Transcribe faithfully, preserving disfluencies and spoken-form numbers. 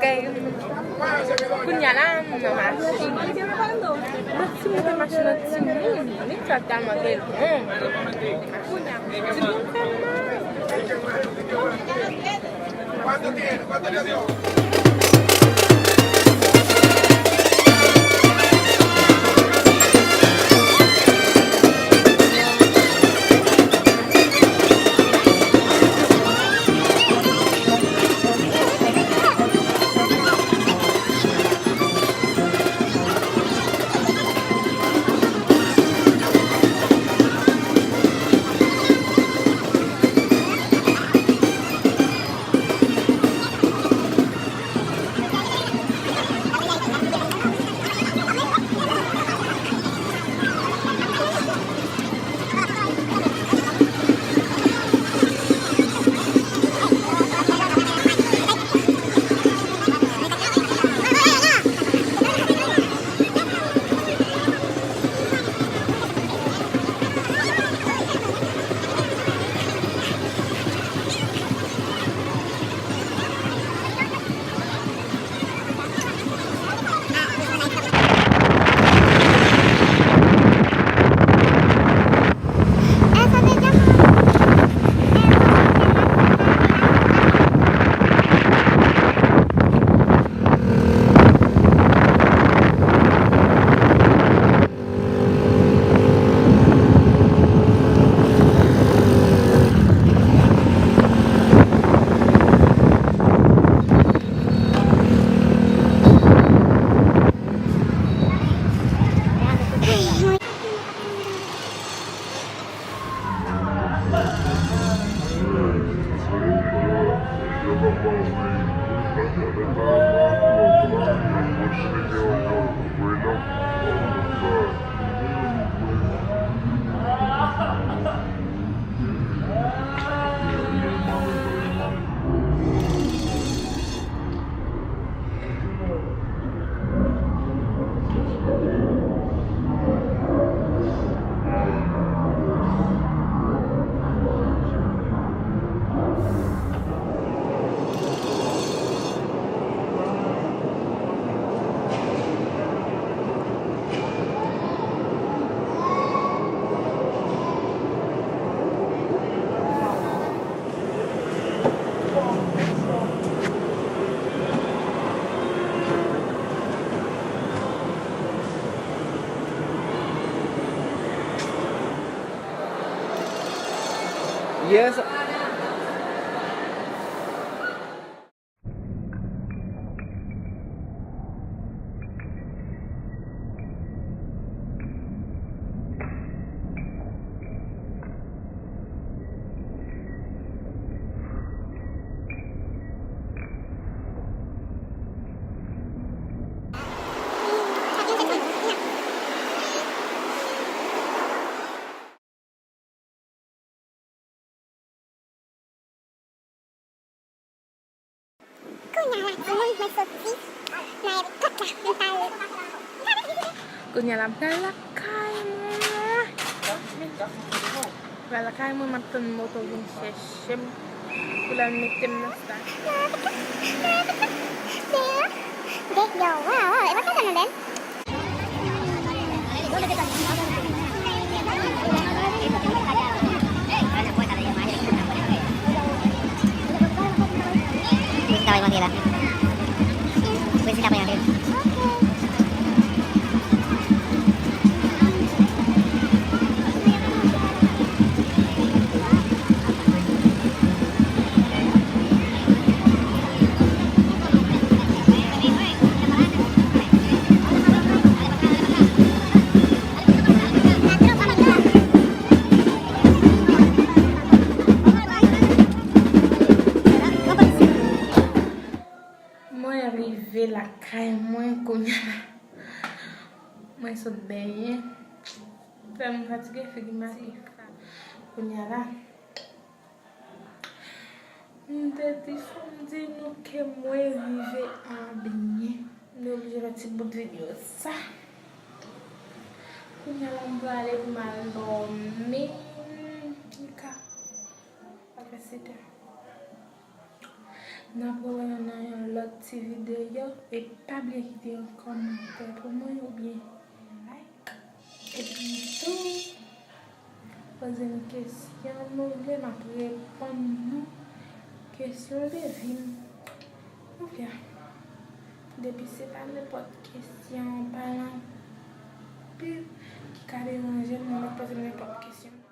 Kounye a la, m nan machin. Mwen ti moute machin nan timoun, li fè tèlman ke l long. Kounye a, timoun fè mal. Yes. Kounye a la, timoun, mwen soti nan èpòt la, m pral. Kounye a la, m pral lakay mwen. Pral lakay mwen, m ap tann moto vin chèche m pou l al mete m nan estasyon. Yo, yo, yo, e pa sa tèlman bèl. Mwen ta wè manje la. Mwen ta wè manje. Mwen rive lakay mwen kounye a la. Mwen sot benyen. Fè m fatige, figi m ati. Kounye a la. M te di, fò m di nou ke mwen rive a benyen. M te oblije fè ti bout videyo sa. Kounye a la, m prale pou m al dòmi. Li ka al fè sèt è. N ap rewè nou nan yon lòt ti videyo. E pa bliye kite yon kòmantè pou mwen oubyen like. Epi tou, poze m kesyon nou vle, m ap reponn nou kesyon de vi m. Oubyen, depi se pa nenpòt kesyon, pa nan pib ki ka deranje m, mwen mèt poze m nenpòt kesyon.